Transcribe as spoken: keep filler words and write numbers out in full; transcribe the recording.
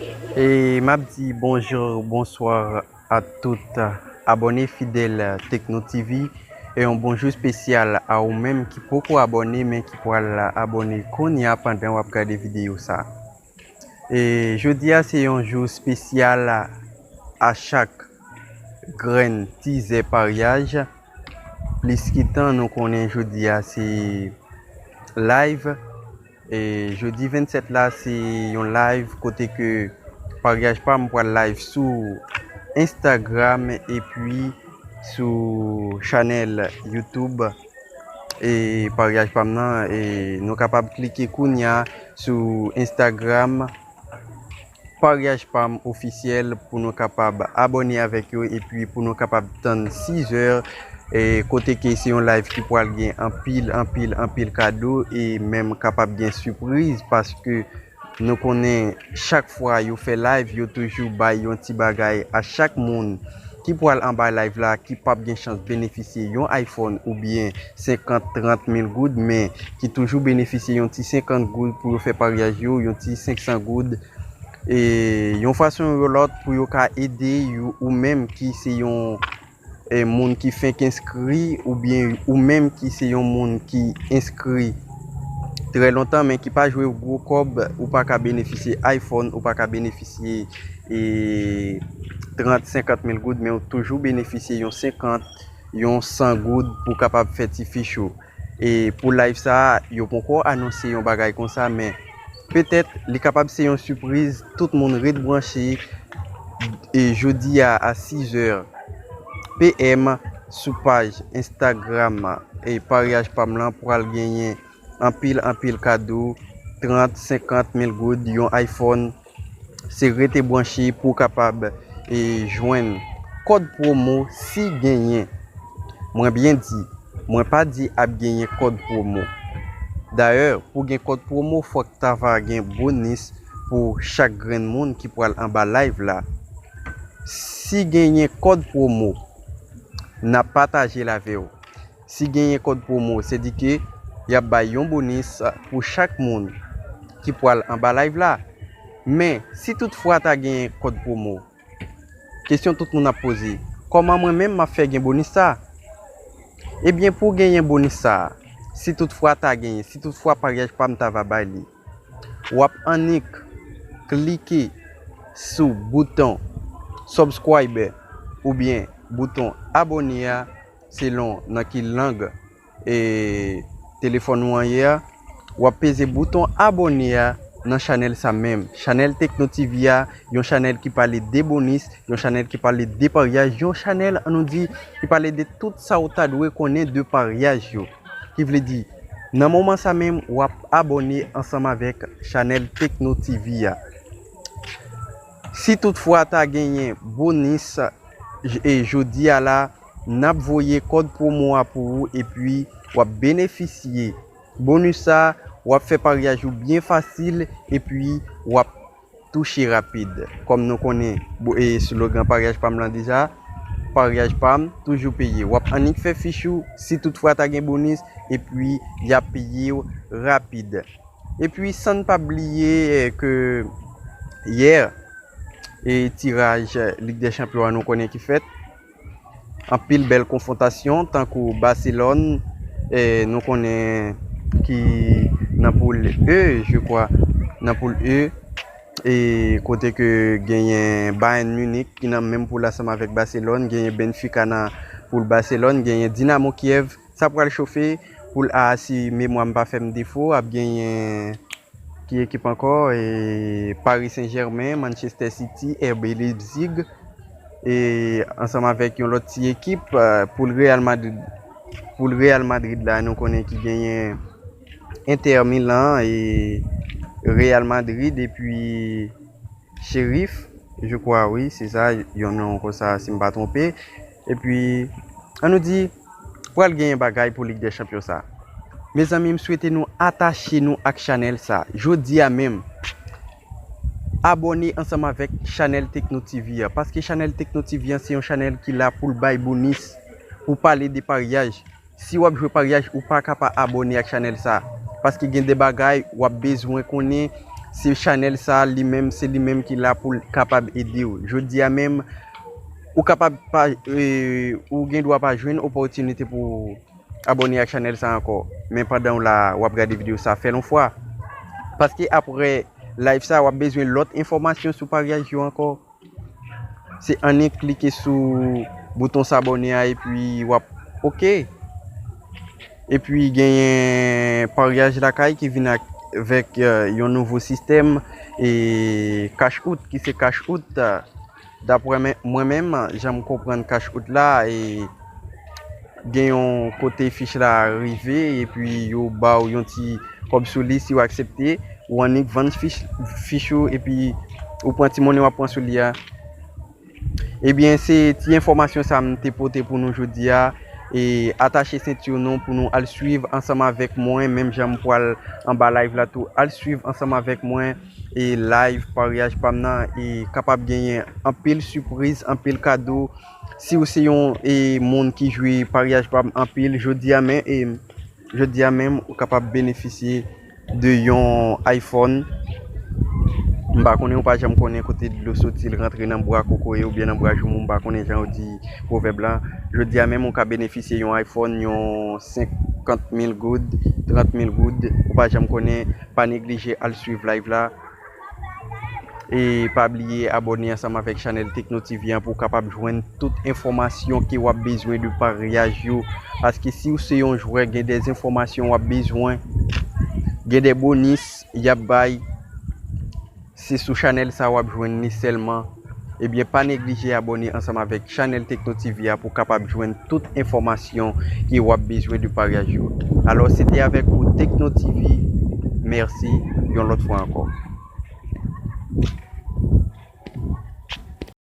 E m ap di bonjou, bonswa a tout abòne fidèl Tekno T V. E yon bonjou espesyal a ou menm ki poko abòne, men ki pral abòne kounye a pandan w ap gade videyo sa. E jodi a se yon jou espesyal a chak grenn tizè paryaj. Plis ki tan, nou konnen jodi a se live. E jodi vennsèt la, se yon live kote ke paryaj pa m pral live sou Instagram epi sou chanèl YouTube. E paryaj pa m nan, e nou kapab klike kounye a sou Instagram, paryaj pa m ofisyèl, pou nou kapab abòne avèk yo epi pou nou kapab tann sizè, e kote ke se yon live ki pral gen anpil, anpil, anpil kado e menm kapab gen sipriz, paske nou konnen chak fwa yo fè live, yo toujou bay yon ti bagay a chak moun ki pral anba live la, ki p ap gen chans benefisye yon iPhone oubyen senkant, trant mil goud, men ki toujou benefisye yon ti senkant goud pou yo fè paryaj yo, yon ti senk san goud. E yon fason ou yon lòt pou yo ka ede yo, ou menm ki se yon, e, moun ki fenk enskri, oubyen ou menm ki se yon moun ki enskri trè lontan, men ki pa jwe gwo kòb, ou pa ka benefisye iPhone, ou pa ka benefisye, e, trant, senkant mil goud, men ou toujou benefisye yon senkant, yon san goud pou kapab fè ti fich ou. E pou live sa a, yo poko anonse yon bagay konsa, men petèt li kapab se yon sipriz. Tout moun ret branche, e jodi a, a sizè P M sou paj Instagram, e paryaj pa m lan pral genyen anpil, anpil kado, trant, senkant mil goud, yon iPhone. Se rete branche pou w kapab, e, jwenn kòd pwomo si genyen. Mwen byen di, mwen pa di ap genyen kòd pwomo. Dayè, pou gen kòd pwomo, fòk ta va gen bonis pou chak grenn moun ki pral anba live la. Si genyen kòd pwomo, n ap pataje l avè w. Si genyen kòd pwomo, se di ke y ap bay yon bonis pou chak moun ki pral anba live la. Men, si toutfwa ta genyen kòd pwomo, kesyon tout moun ap poze, kòman mwen menm m ap fè gen bonis sa? Ebyen, pou w genyen bonis sa, si toutfwa ta genyen, si toutfwa paryaj pa m ta va bay li, w ap annik klike sou bouton subscribe oubyen bouton abòne a, selon nan ki lang, e, telefòn ou an ye a. W ap peze bouton abòne a nan chanèl sa menm. Chanèl Tekno T V a, yon chanèl ki pale de bonis, yon chanèl ki pale de paryaj, yon chanèl, an nou di, ki pale de tout sa w ta dwe konnen de paryaj yo. Ki vle di, nan moman sa menm, w ap abòne ansanm avèk chanèl Tekno T V a. Si toutfwa ta genyen bonis, j-, e jodi a la, n ap voye kòd pwomo a pou ou epi w ap benefisye bonis sa, w ap fè paryaj ou byen fasil epi w ap touche rapid. Kòm nou konnen, bo-, e slogan paryaj pa m lan deja, paryaj pa m toujou peye. W ap annik fè fich ou, si toutfwa ta gen bonis, epi y ap peye w rapid. Epi, san n pa bliye, eh, ke yè, e tiraj Lig dè Chanpyon an nou konnen ki fèt. Anpil bèl konfwontasyon, tankou Barcelone, eh, nou konnen ki nan poul E, je crois, nan poul E, e kote ke genyen Bayern Munich ki nan menm poul ansanm avèk Barcelone, genyen Benfica nan poul Barcelone, genyen Dinamo Kiev. Sa pral chofe. Poul A a, si memwa m pa fè m defo, ap genyen ki ekip ankò? E Paris Saint-Germain, Manchester City, R B Leipzig, e ansanm avèk yon lòt ti ekip, eh, poul Real Madrid. Poul Real Madrid la, nou konnen ki genyen Inter Milan e Real Madrid, epi Sheriff, je crois, wi, se sa, yon non konsa, si m pa twonpe. Epi, an nou di, pral genyen bagay pou Lig dè Chanpyon sa. Mezanmi, m swete nou atache nou ak chanèl sa. Jodi a menm, abòne ansanm avèk chanèl Tekno T V a, paske chanèl Tekno T V a se yon chanèl ki la pou l bay bonis, pou pale de paryaj. Si w ap jwe paryaj, ou pa ka pa abòne ak chanèl sa, paske gen de bagay w ap bezwen konnen. Se chanèl sa li menm, se li menm ki la pou l kapab ede w. Jodi a menm, ou kapab pa, e, ou gen dwa pa jwenn opòtinite pou abòne ak chanèl sa ankò. Men pandan w la, w ap gade videyo sa, fè l yon fwa. Paske apre live sa, w ap bezwen lòt enfòmasyon sou paryaj yo ankò. Se annik klike sou bouton s'abonner a epi w ap oke. Epi genyen paryaj lakay ki vin ak, avèk, euh, yon nouvo sistèm e cash out, ki se cash out. Daprè men, mwen menm, jan m konprann cash out la, e gen yon kote fich la rive, epi yo ba w yon ti kòb sou li si w aksepte, ou annik vann fich, fich ou, epi ou pran ti monnen w ap pran sou li a. Ebyen, se ti enfòmasyon sa m te pote pou nou jodi a. E atache senti nou pou nou al swiv ansanm avèk mwen, menm jan m pral anba live la tou, al swiv ansanm avèk mwen e live paryaj pa m nan, e kapab genyen anpil sipriz, anpil kado. Si w se yon, e, moun ki jwe paryaj pa m anpil, jodi a men, e, jodi a menm, ou kapab benefisye de yon iPhone. M pa konnen, ou pa janm konnen kote dlo soti, l rantre nan bwa kokoye oubyen nan bwa joumou, m pa konnen jan yo di pwovèb la. Jodi a menm, ou ka benefisye yon iPhone, yon senkant mil goud, trant mil goud, ou pa janm konnen, pa neglije al swiv live la. E pa bliye abòne ansanm avèk chanèl Tecno TV an pou w kapab jwenn tout enfòmasyon ke w ap bezwen de paryaj yo. Paske si w se yon jwè, gen de enfòmasyon w ap bezwen, gen de bonis y ap bay, se sou chanèl sa w ap jwenn li sèlman. Ebyen, pa neglije abòne ansanm avèk chanèl Tecno TV a pou w kapab jwenn tout enfòmasyon ke w ap bezwen de paryaj yo. Alò, se te avèk ou Tecno TV. Mèsi, yon lòt fwa ankò.